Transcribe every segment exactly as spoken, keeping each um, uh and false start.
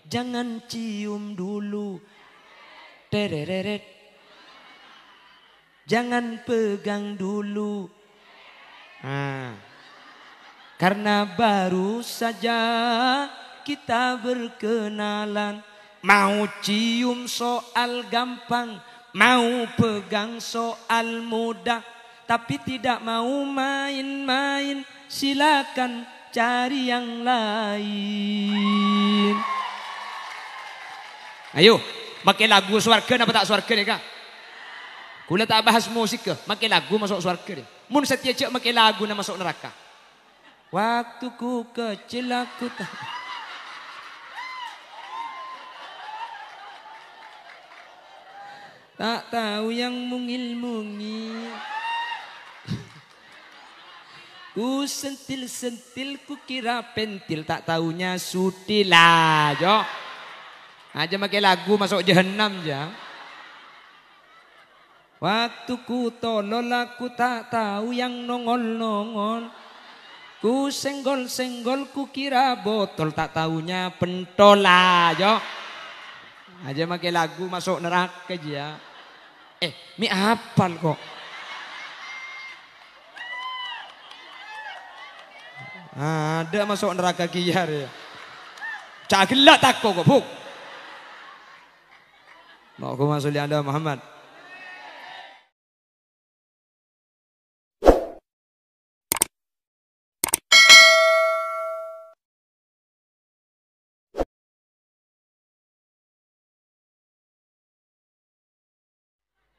Jangan cium dulu. Terereret. Jangan pegang dulu. Nah. Karena baru saja kita berkenalan. Mau cium soal gampang, mau pegang soal mudah, tapi tidak mau main-main. Silakan cari yang lain. Ayo, makkè lagu sowarghâ napa ta' sowarghâ nèka? Kaulâ ta' bahas musik, makkè lagu maso' sowarghâ nèka. Mon satèya jhâ' makkè laguna maso' naraka. Waktu ku kecil aku ta-, tak tahu yang mungil-mungil. Ku sentil-sentil, ku kira pentil, tak taunya sutil. Lah, jo. Aja makkè lagu maso' jahannam, ja. Waktu ku tolol, aku tak tahu yang nongol-nongol. Ku senggol-senggol, ku kira botol, tak taunya pentol. Lah, jo. Aja makkè lagu maso' naraka, ja. Eh, mè' apal ko'. Adâ' maso' naraka kèya rè. Ca' ghellâ' tako' ko', Bu'. Allahumma sholli ala Muhammad.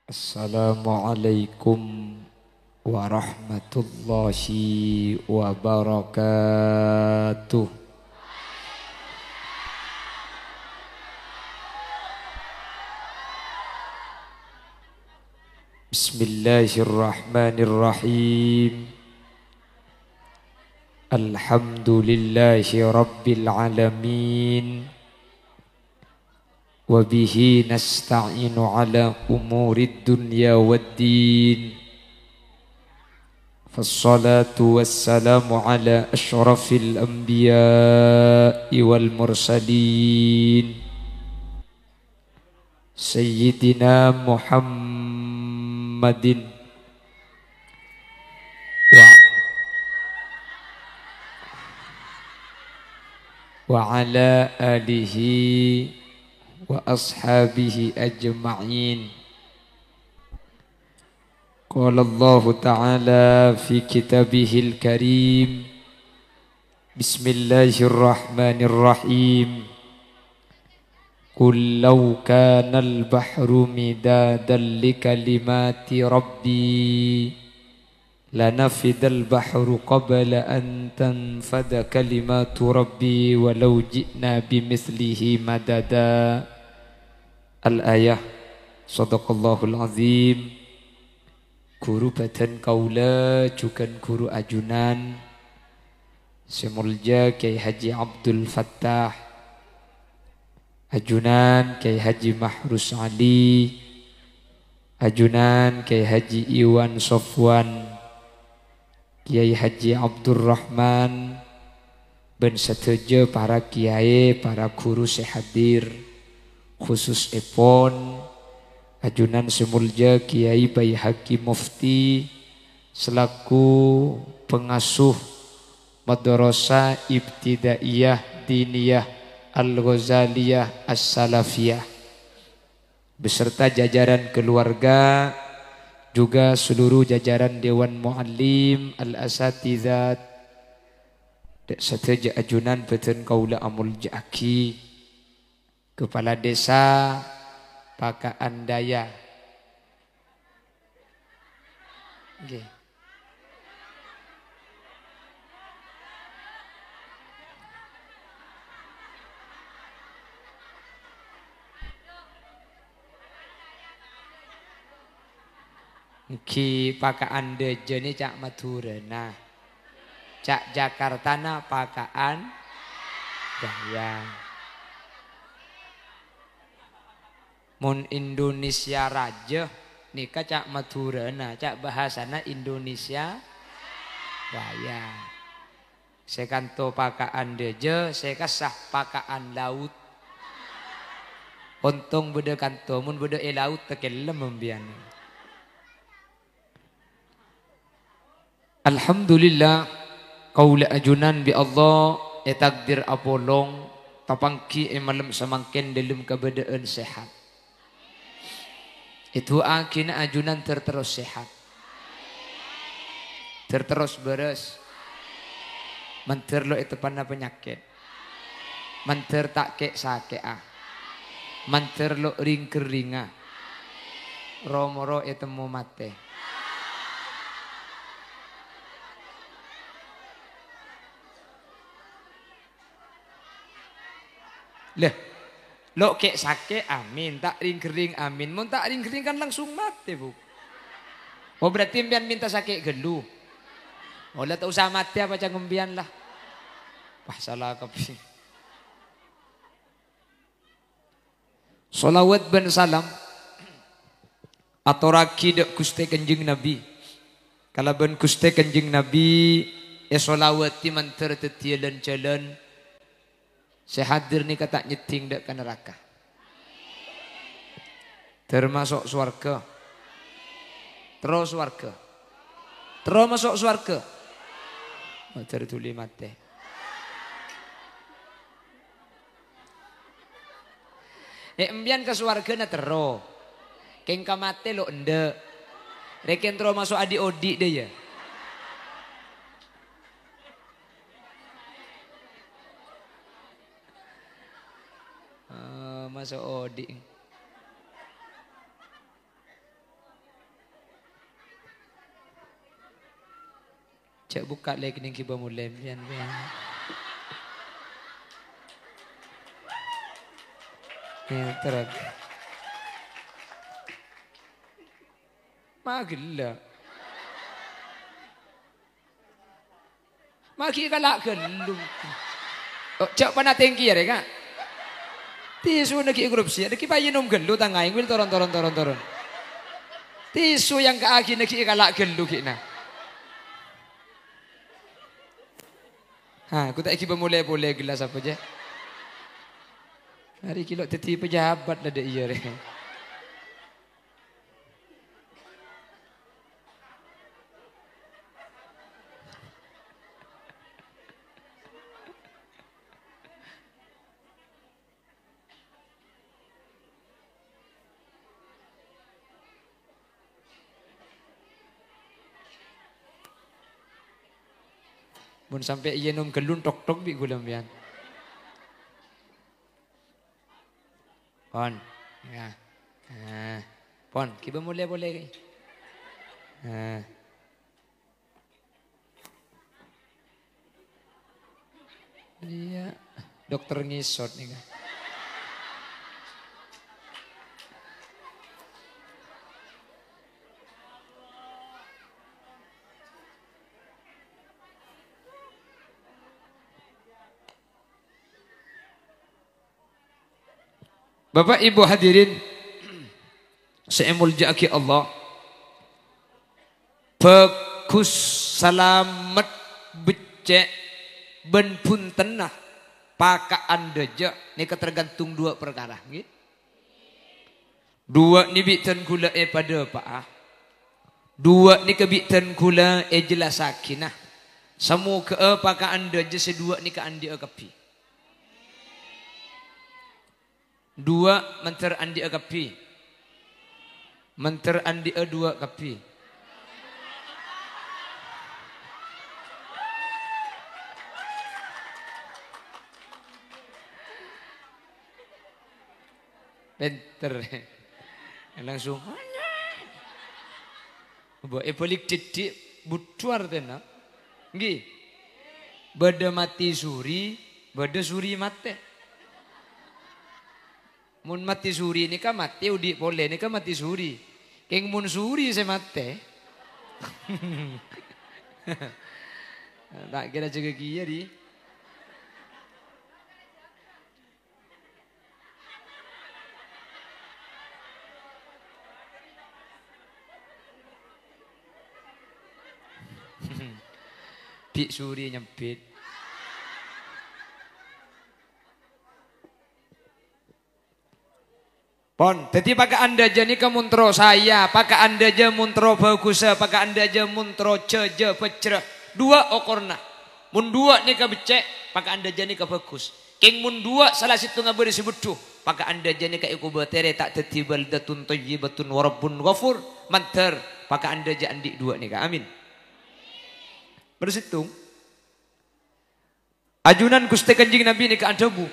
Assalamualaikum warahmatullahi wabarakatuh. Bismillahirrahmanirrahim. Alhamdulillahi rabbil alamin. Wa bihi nasta'inu ala umurid dunya waddin. Fassalatu wassalamu ala asyrafil anbiya'i wal mursalin. Sayyidina Muhammadin wa, wa ala alihi wa ashabihi ajma'in. Qala Allahu ta'ala fi kitabihil karim, Bismillahirrahmanirrahim. Qul law kanal bahru midadan li kalimati rabbi lanafidal bahru qabla an tanfada kalimatu rabbi walau ji'na bimitslihi madada. Al-ayah. Shadaqallahul azim. Ghuru bhâdhân kaulâ jhughân ghuru ajunan sè molja Kyai Haji Abdul Fattah, ajunan Kyai Haji Mahrus Ali, ajunan Kyai Haji Iwan Sofwan, Kyai Haji Abdurrahman, bân sadhâjâ para kèyaè, para ghuru sè hadir, khususèpon ajunan sè molja Kyai Baihaqi Mufti selaku pengasuh Madrasah Ibtidaiyah Diniyah Al-Ghazaliyah As-Salafiyah, beserta jajaran keluarga, juga seluruh jajaran Dewan Muallim, al-asatidzat, dâ' sadhâjâ ajunan bhâdhân kaulâ amolja'aghi. Kepala Desa Pakaan Daya. Nggih. Èngghi Pakaan Dâjâ nè ca' Madhurâna. Ca' Jakartana Pakaan Daya. Mon Indonesia Rajâ nèka ca' Madhurâna, ca' bhâsana Indonesia Raya. Sè kanto Pakaan Dâjâ, sè kassa Pakaan Laut. Ontong bâdâ kanto, mon bâdâ è laut, takellem sampèyan. Alhamdulillah, kaulâ ajunan bi' Allah ètakdir apolong, tapangghi è malem samangkèn dâlem kabâdâ'ân sehat. Èdu'aaghina ajunan ter-terros sehat. Ter-terros bârâs. Mandhâr lo' èteppa'na panyakèt. Mandhâr ta' kè'-sakè'a. Mandhâr lo' ring-ghâringnga. Ro-moro ètemmo matè. Lè, lo' kè'-sakè', amin. Ta' ring-ghâring, amin. Mon ta' ring-ghâring kan langsung matè, Bu. Oh, berarti sampèyan mènta sakè' ghâllu. Oh, la ta' osa matè apa ca'na sampèyan la. Wah, sala kabbhi. Shalawat bân salam atorraghi dâ' Ghustè Kanjeng Nabi. Kalabân Ghustè Kanjeng Nabi èshalawati mandhâr dhâddhiyâ lan-jhâlân sè hadir nèka ta' nyèddhing dâ' ka naraka. Termaso' sowarghâ. Terro sowarghâ. Terro maso' sowarghâ. Mandhâr dhuli matè. Eh, sampèyan ka sowarghâna terro. Kèng ka matè lo' endâ'. Rèkèn terro maso' adi'-odi' dâ' iyâ. Eh, maso' odi'. Jhâ' bukka' lèknèng ghibâ molè, sampèyan, sampèyan. Eh, terus. Ma' ghellâ'. Ma' ghi' kala' ghâllu. Oh, jhâ' pana tèngghi arè, Ka'. Tisuna ghi' korupsi, adâggi' paènom ghâllu tang aèng, wil, toron, toron, toron, toron. Tisu yang kaaghina ghi' kala' ghâllu ghi'na. Ha, ku ta' èghibâ molè polè ghellas apa, jâ? Arè ghi' lo' dhâddhi pejabat la dâ' iyâ, rè. Mon sampè' ènom ghâllu, tok-tok bi' ghulâ sampèyan. Pon. Ya. Nah. Pon, ghibâ molè polè, Ka'. Nah. Iyâ. Dokter ngisot nèka. Bapa' Ibu hadirin sè èmoljâ'aghi Allah, bhâghus, salamet, beccè', bân bhuntenna paka'an dâjâ nèka tergantung duwâ' parkara, ngghi. Duwâ' nè bi' dân ghulâ èpadâpa'a. Duwâ' nèka bi' dân ghulâ èjellasaghina. Samoghâ'â paka'an dâjâ sè duwâ' nèka andi'â kabbhi. Duwâ' mandhâr andi'â kabbhi. Mandhâr andi'â duwâ' kabbhi. Pènter. Langsung. Mbok èbâlik dhâddhi budhu artèna. Ngghi. Bâdâ matè suri, bâdâ suri matè. Mon matè suri nèka matè odi' polè nèka matè suri. Kèng mon suri sè matè. Ta' kèra jâgâ kèya, di. Bi' suri nyempit. Pon, dhâddhi paka'an dhâjâ nèka mon terro saya, paka'an dhâjâ mon terro bhâghussa, paka'an dhâjâ mon terro jhâjâ bhâjjhrâ. Duwâ' okorna. Mon duwâ' nèka beccè', paka'an dhâjâ nèka bhâghus. Kèng mon duwâ' sala sèttonga bâri' sè beddhu, paka'an dhâjâ nèka èkobâtèrè ta' dhâddhi baldatun thayyibatun wa rabbun ghafur, mandhâr paka'an dhâjâ andi' duwâ' nèka. Amin. Bâri' sèttong. Ajunan Ghustè Kanjeng Nabi nèka adhâbu,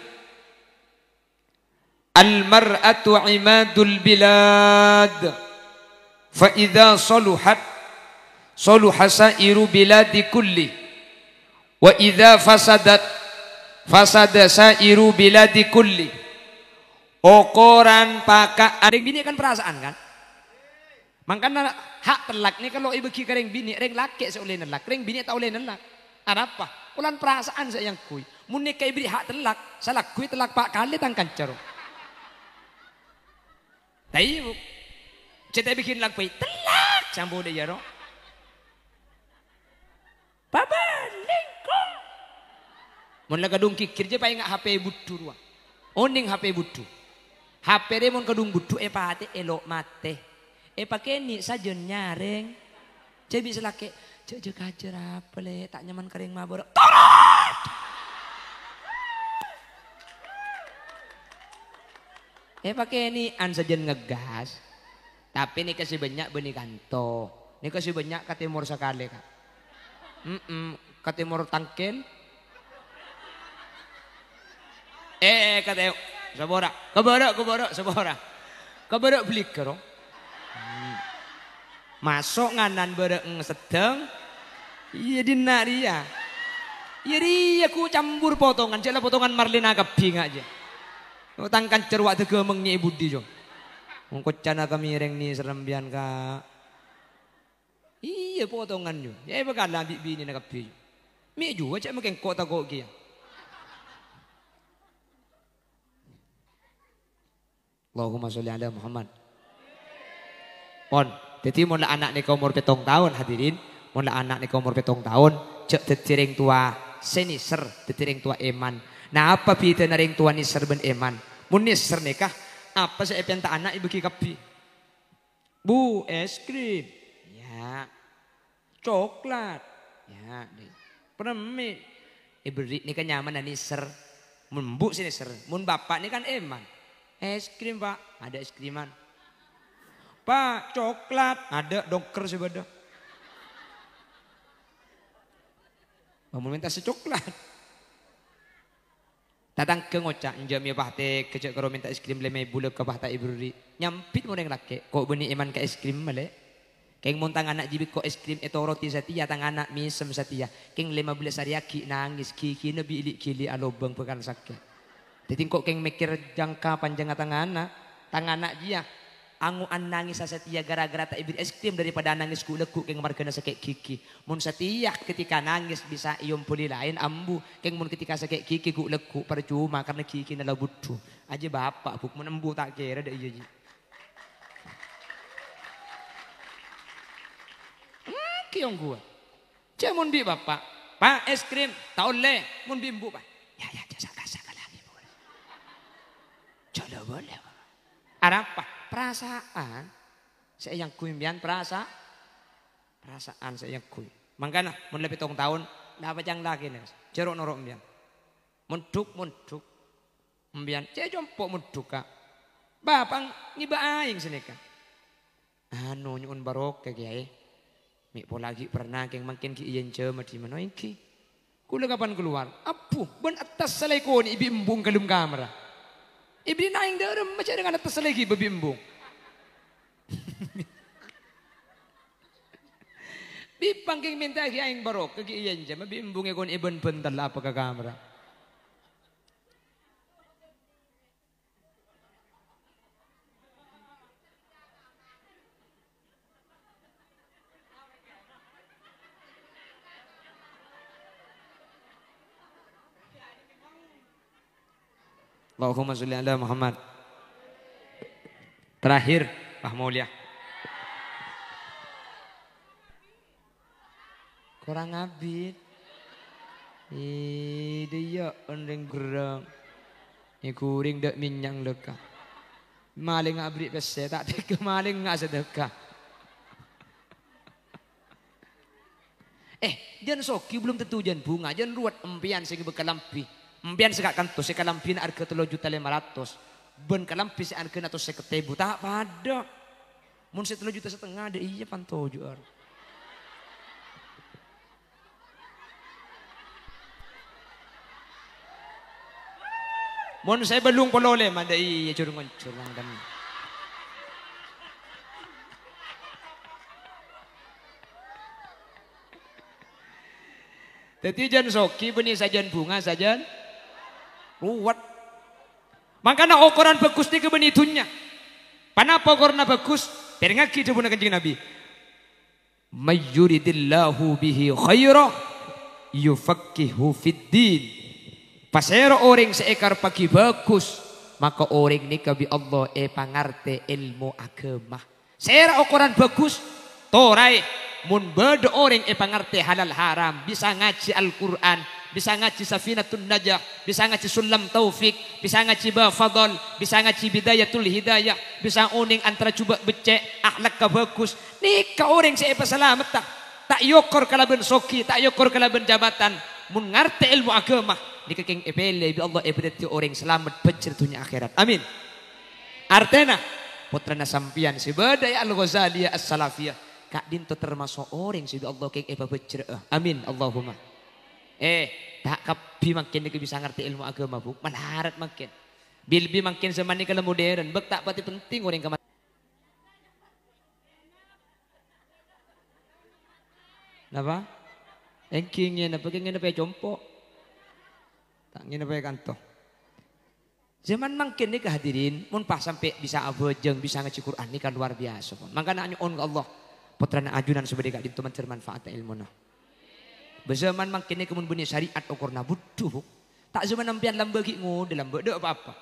"Al-mar'atu imadul bilad, fa idza saluhat, saluha sa'iru biladi kulli, wa idza fasadat, fasada sa'iru biladi kulli." Okoran paka'an. Rèng binè' kan perasaan, kan? Mangkana ha' tellak nèka lo' èbâghi ka rèng binè', rèng lakè' sè ollè nellak, rèng binè' ta' ollè nellak. Arapa? Polana perasaan sè èangghuy. Mon nèka èberri' ha' tellak, sè lagghuy tellak pa' kalè tang kanca, ro. Tayyib. Cè' ta' èbâghi nellak bhâi, tellak, sampon dâ' iyâ, ro. Pabalingko. Mon la kadhung ghighir jhâ' paènga' H P buddhu rowa. Onèng H P buddhu. H P rè mon kadhung buddhu èpatè'è lo' matè. Èpakènè' sajân nyarèng. Jhâ' bi' sè lakè', "Jhâ', jhâ' kajâr apa, Lè'? Ta' nyaman ka rèng mabârâ." Torot! Èpakènè'an sajân ngeggas. Tapè nèka sè bânnya' bânnè kanto. Nèka sè bânnya' ka tèmor sakalè, Ka'. Mm-mm, ka tèmor tangkèl. Eh, eh, ka tèmor. Sabâra. Ka bârâ', ka bârâ', sabâra. Ka bârâ' bâligghâ, ro. Hmm. Maso' nganan bârâ'eng seddheng. Iyâ, dinna' rèya. Iyâ, rèya ghu campur potongan. Jhâ' la potongan marlèna kabbhi, nga' jhâ'. Oh, tang kanca rowa dâgâ mengngè'è budi, Jo. Wong koccana ka mèrèng nèser sampèyan, Ka'. Iyâ, potongan, Jo. Yâ, èpakala bi' binèna kabbhi, Jo. Mè' jhuwâ cè' makèngko' tako' kèya. Allahumma sholli ala Muhammad. Pon. Dhâddhi, mon la ana' nèka omor pèttong taon, hadirin, mon la ana' nèka omor pèttong taon, jhâ' dhâddhi rèng towa sè nèser, dhâddhi rèng towa èman. Napa bhidhâna rèng towa nèser bân èman? Mon nèser nèka, apa sè èpènta ana' èbâghi kabbhi. "Bu, es krim." "Ya." "Coklat." "Ya." Permè'. Èberri' nèka nyamana nèser. Mon embu' sè nèser. Mon bapa' nèka kan èman. "Es krim, Pak." "Ada es kriman." "Pak, coklat." "Ada, dongker sè bâdâ." Mon mènta sè coklat. Tatangghâ ngoca', "Enjâ' mè' pas tèghâ jhâ' karo mènta es krim lèma èbu lè ka pas ta' èberri'." Nyambit mon rèng lakè', "Ko' bânnè èman ka es krim, malè?" Kèng mon tang ana' jiyâ bi' ko' es krim ètoroti satèya, tang ana' mèsem satèya. Kèng lèma bellâs arè aghi' nangès, ghighina bi' li'-ghili' alobâng bhâkal sakè'. Dhâddhi engko' kèng mèkkèr jangka panjângnga tang ana', tang ana' jiyâ. Ango'an nangès satèya ghârâ-ghârâ ta' èberri' es krim daripada nangès ghu'-lagghu' kèng marghâna sakè' ghighi. Mon satèya ketika nangès bisa èombâli laèn ambu, kèng mon ketika sakè' ghighi ghu'-lagghu' parcoma karna ghighina la buddhu. Ajâ bapa', Bu', mon embu ta' kèra dâ' iyâ, jiyâ. Èngghi ongghuwâ. Jhâ' mon bi' bapa', "Pak, es krim." "Ta' ollè." Mon bi' embu', "Pak." "Ya, ya, jhâ' saka-saka lagi, Bu'." Jhâ' la boleh, Pak. Arapa? Perasaan. Sè èangghuy sampèyan perasa-, perasaan sè èangghuy. Mangkana, mon la pèttong taon, la pacang lakèna, jhâ' ro'-noro' sampèyan. Mondhuk, mondhuk. Sampèyan, cè' compo' mondhuk, Ka'. Bapa' ngèbâ aèng sanèka. Anu, nyo'on barokah, Kèyaè. Mè' pola ghi' perna kèng mangkèn ghi' èyènjhâmâ dhimèn, èngghi. Kaulâ kapan kalowar? Abbhu, bân attas salèkonè bi' embu' è dâlem kamarra. Èberri'na aèng dâremma jhâ' dengan attas salè ghibâ bi' embu'. Bi' pangkèng mènta ghi' aèng barokah ghi' èyènjhâmâ bi' embu' èkonè bân bhântel apa ka kamarra. Allahumma sholli ala Muhammad. Terakhir, Pak Mulia. Korang abit. Ih, dâ' iyâ onrèng gherrâng. Èghuring dâ' mènnya'na lèka. Malèngnga aberri' pèssè, ta' tegghâ malèngnga sadhâka. Eh, jân soghi belum tentu jân bhunga, jân ruwet empèyan sè ngèbâ kalambhi. Empèyan sè ka'kanto, sè kalambhina arghâ tello juta lèma ratos, bân kalambhi sè arghâna atos sèket èbu, ta' padâ. Mon sè tello juta satengnga, dâ' iyâ panto juar. Mon sè bâllung polo lèma, dâ' iyâ jhur-ngonjhur mangkèn. Dhâddhi jân soghi bânnè sajân bhunga, sajân ruwet. Mangkana okoran bhâghus nèka bânnè dhunnya. Ponapa okoranna bhâghus? Pèrengngaghi dhâbuna Kanjeng Nabi. "May yuridillahu bihi khaira yufaqqihhu fid din." Pasèra orèng sè èkarebbhâghi bhâghus, maka orèng nèka bi' Allah èpangartè èlmo aghâma. Sèra okoran bhâghus, toraè. Mon bâdâ orèng èpangartè halal haram, bisa ngajhi Al-Qur'an, bisa ngajhi Safinatun Najah, bisa ngajhi Sullam Taufik, bisa ngajhi Bab Fadhal, bisa ngajhi Bidayatul Hidayah, bisa onèng antara jhubâ' beccè', akhlakka bhâghus. Nèka orèng sè èpasalametta. Ta' èokor kalabân soghi, ta' èokor kalabân jabatan. Mon ngartè èlmo aghâma, nèka kèng èpèlè bi' Allah èpadhâddhi orèng salamet bhâjjhrâ dhunnya akhèrat. Amin. Artèna, pottrana sampèyan sè bâdâ è Al-Ghazaliyah As-Salafiyah, ka'dinto tamaso' orèng sè bi' Allah kèng èpabhâjjhrâ'â. Amin, Allahumma. Eh, ta' kabbhi mangkèn nèka bisa ngartè èlmo aghâma, Bu. Malarat mangkèn. Bi-, lebbi mangkèn zaman nèka la modern, bâk ta' patè penting orèng ka ma-, Napa? Èngghi ngènep, èngghi ngènep è compo'. Ta' ngènep è kanto. Zaman mangkèn nèka, hadirin, mon pas sampè' bisa abhâjâng, bisa ngajhi Qur'an, nèka luar biasa, pon. Mangkana anyo'on ka Allah, pottrana ajunan sè bâdâ è ka'dinto mandhâr manfaat èlmona. Bâ zaman mangkèn nèka mon bânnè syariat okorna budhu, Bu. Ta' zaman sampèyan lambâ' ghi' ngodâ, lambâ' dâ' pa-apa.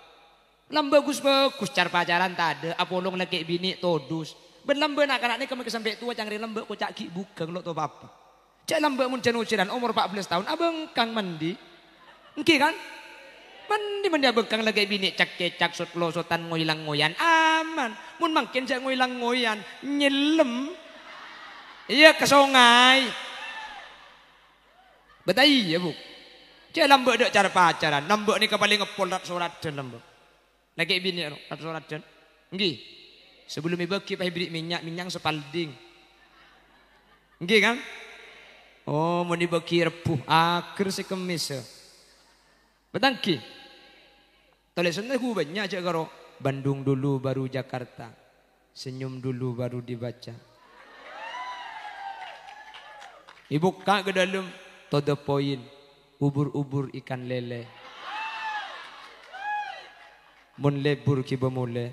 Lambâ' gus-bhâghus, car-pacaran tadâ', apolong lakè' binè' todus. Bân lambâ' na'-kana' nèka makè sampè' towa cangkèrè lambâ' koca' ghi' bhughâng lo' to pa-apa. Jhâ' lambâ' mon jân-ojhânan omor empat belas taon abhângkang mandi. Èngghi kan? Mandi, mandi abhângkang lakè' binè' cak-kècak, sot-losotan, ngoylang-ngoyan. Aman. Mon mangkèn jhâ' ngoylang-ngoyan, nyellem. Iyâ, ka songay. Bâ ta' iyâ, Bu. Jhâ' lambâ' dâ' car-pacaran, lambâ' nèka palèng èpol rat-soradhân lambâ'. Lakè' binè' ro, rat-soradhân. Èngghi. Sabellunna èbâghi pas èberri' mènnya', mènnya' Spalding. Èngghi, kan? Oh, mon èbâghi Rebbhu, aghâr sè Kemmessa. Bâ ta' èngghi. Tolèsanna ghu bânnya' jhâ' karo, "Bandung dulu baru Jakarta. Senyum dulu baru dibaca." Èbukka' ka dâlem, to the point, ubur-ubur ikan lele. Mon lebur ghibâ molè.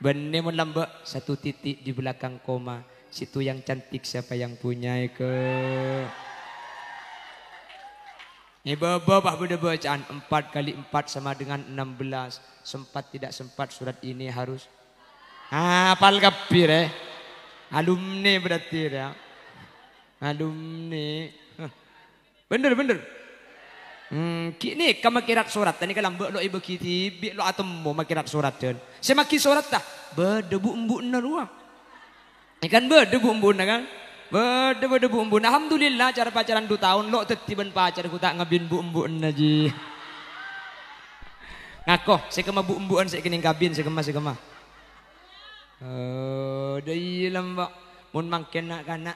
Bânnè mon lambâ', satu titik di belakang koma, situ yang cantik siapa yang punya, èkè. È bâbâ pas bâdâ bâcaan, empat kali empat sama dengan enam belas. Sempat tidak sempat surat ini harus. Apal kabbhi, rè. Alumni berarti, rè. Alumni. Bhender, bhender. Hmm, ghi' nèka makè rat-soradhân, nèka lambâ' lo' èbâghi dhibi', lo' atemmo makè rat-soradhân. Sè maghi soradhân, bâdâ bu'-embu'na rowa. È kan bâdâ bu'-embu'na, kan? Bâdâ, bâdâ bu'-embu'na. Alhamdulillah, car-pacaran du taon, lo' dhâddhi bân pacar ghu ta' ngabin bu'-embu'na, ji. Ngako, sè kemma bu'-embu'an sè kennèng kabin, sè kemma, sè kemma. Oh, dâ' iyâ lambâ'. Mon mangkèn na'-kana'.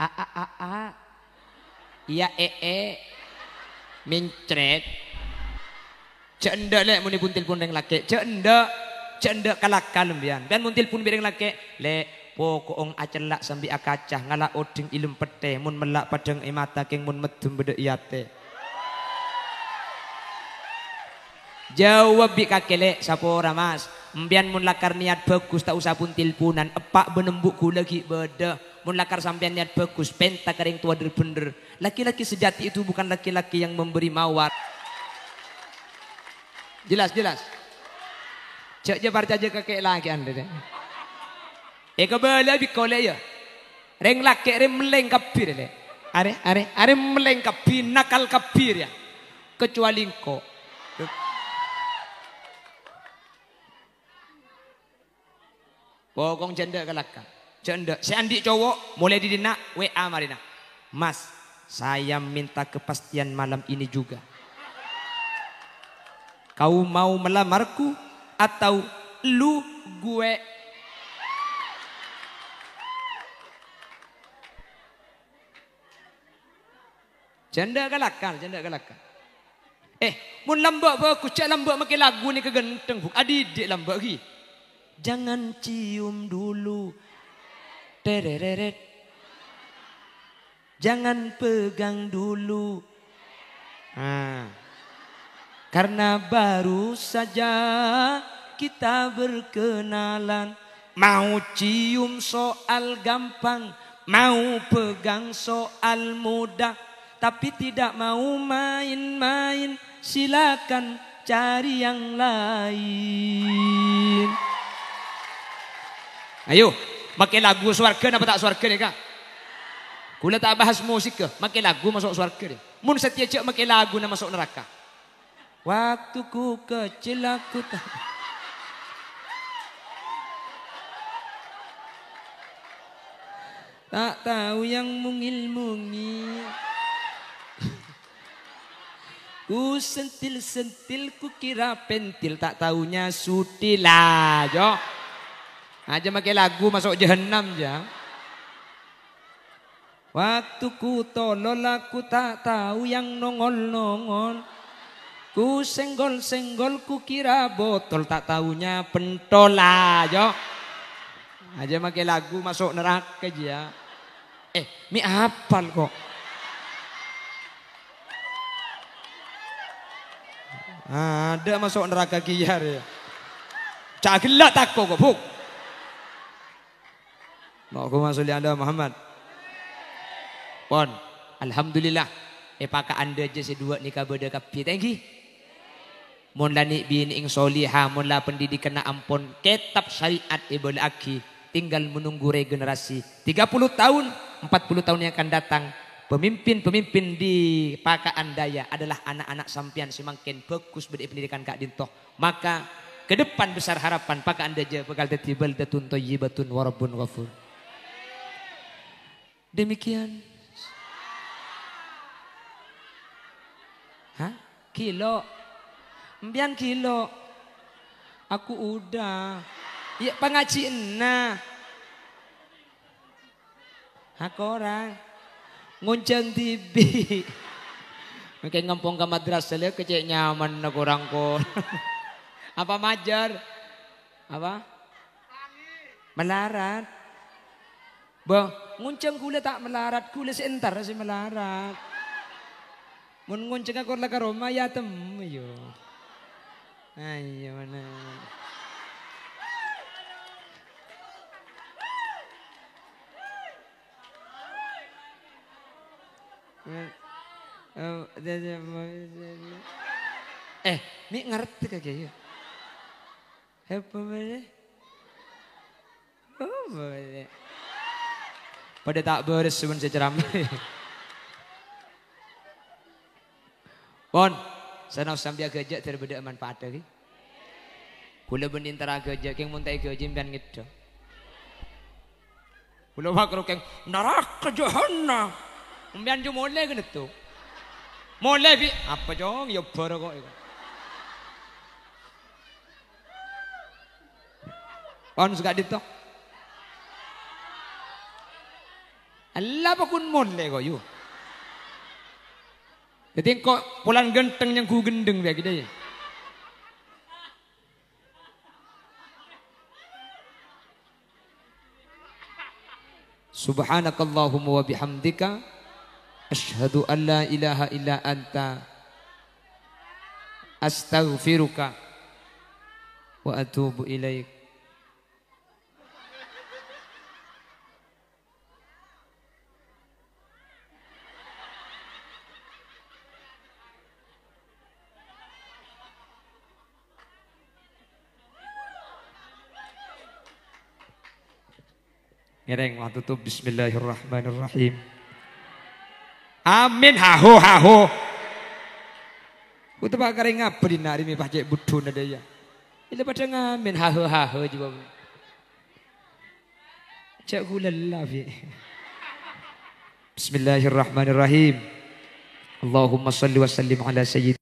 A, a, a, a. Iyâ, e, e. Mencret. Jhâ' endâ', Lè', mon èpon telpon rèng lakè'. Jhâ' endâ'. Jhâ' endâ' kalakal, sampèyan. Sampèyan mon telpon bi' rèng lakè', "Lè', poko'ong acella' sambi akaca, ngala' odhing èlem pettè, mon mella' padhâng è mata, kèng mon meddhem bâdâ è atè." Jâwâb bi' kakè, "Lè', sapora, Mas? Sampèyan mon lakar niyat bhâghus, ta' osa pon-telponan, eppa' bân embu' ghulâ ghi' bâdâ." Mon lakar sampèyan niyat bhâghus, pènta ka rèng towa dhâr-bhendhâr. Laki-laki sejati itu bukan laki-laki yang memberi mawar. Jelas, jelas. Jhâ', jhâ' parcajâ ka kè' lakè'an, rè. Èkabâlâ bi' kolè', yâ. Rèng lakè' rè mellèng kabbhi, rè, Lè'. Arè, arè, arè mellèng kabbhi, nakal kabbhi, yâ. Kecuali engko'. Bokong jhâ' endâ' kalakar. Jhâ' endâ'. Sè andi' cowo', molaè dhinna', W A marèna. "Mas, saya minta kepastian malam ini juga. Kau mau melamarku atau lu gue?" Jhâ' endâ' kalakar, jhâ' endâ' kalakar. Eh, mon lambâ' bhâghus, jhâ' lambâ' makè lagu nèka ghântheng, Bu. Adhidhi' lambâ' ghi. Jangan cium dulu. Terereret. Jangan pegang dulu. Nah. Karena baru saja kita berkenalan. Mau cium soal gampang, mau pegang soal mudah, tapi tidak mau main-main, silakan cari yang lain. Ayo, makè lagu sowarghâ napa ta' sowarghâ nèka? Kaulâ ta' bahas musik, makè lagu maso' sowarghâ deh. Mon satèya jhâ' makè laguna maso' naraka. Waktu ku kecil aku ta-, tak tahu yang mungil-mungil. Ku sentil-sentil, ku kira pentil, tak taunya sutil. Lah, jhâ'. Jhâ' makè lagu maso' jahannam, jhâ'. Waktu ku tolol, aku tak tahu yang nongol-nongol. Ku senggol-senggol, ku kira botol, tak taunya pentol. Lah, jhâ'. Jhâ' makè lagu maso' naraka, jhâ'. Eh, mè' apal, kok. Adâ' maso' naraka kèya, rè. Ca' ghellâ' tako', kok, Bu. Allahumma sholli ala Muhammad. Pon, alhamdulillah, è paka'an dâjâ sè duwâ' nèka bâdâ kabbhi, ta' ènggi? Mon la nè'-binè'èng soliha, mon la pendidikanna ampon, kètab syariat èbâlâ'aghi, tinggal menunggu regenerasi. Tiga puluh tahun, empat puluh tahun yang akan datang, pemimpin-pemimpin di Paka'an Dâjâ adalah anak-anak sampèyan sè mangkèn bhâghus bâdâ è pendidikan ka'dinto. Maka, ke depan besar harapan, Paka'an Dâjâ bhâkal dhâddhi baldatun thayyibatun wa rabbun ghafur. Demikian. Hah? Ghilo'. Empèyan ghilo'. Aku udah. Iyâ, pangajhiânna. Ha, korang. Ngonjhâng dhibi'. Mangkèn ngampong ka madrasah lè, kècè' nyamanna korang-korang. Apa majâr? Apa? Malarat. Bâh, ngonjhâng ghulâ ta' malarat, ghulâ sè entar sè malarat. Mon ngonjhângnga kor la ka roma, ya temmo, yo. Ayo, mana? Eh, mè' ngartè kakè, ya? Apa bârâ? Apa bârâ? Padâ ta' bârâs, cuman sè ceramah. Pon, sanaos sampèyan ghâjâ' dhâri bâdâ manfaat, ghi. Ghulâ bânnè entara ghâjâ', kèng mon ta' èghâjâ', empèyan ngèdhâ. Ghulâ makrok, kèng, naraka jahannam. Empèyan jhâ' molè kènè' to. Molè, Bi'. Apa, Cong? Ya, bârâ kok. Pon sè ka'dinto. Ella pokon molè kok, yu. Dhâddhi engko' polana ghântheng nyangghu ghendheng bhâi, ghi, dâ, ya. Subhanakallahumma wa bihamdika, asyhadu an la ilaha illa anta, astaghfiruka wa atubu ilaik. Ngèrèng, wah, totop. Bismillahirrahmanirrahim. Amin, haho, haho. Ku teppa' karè ngabâ dhinna' rèya mè' pas cè' budhuna dâ, ya. Ella padâ ngamin, haho, haho, jâwâb. Jhâ' ghulâ la, Bi'. Bismillahirrahmanirrahim. Allahumma shalli wa sallim ala sayyidina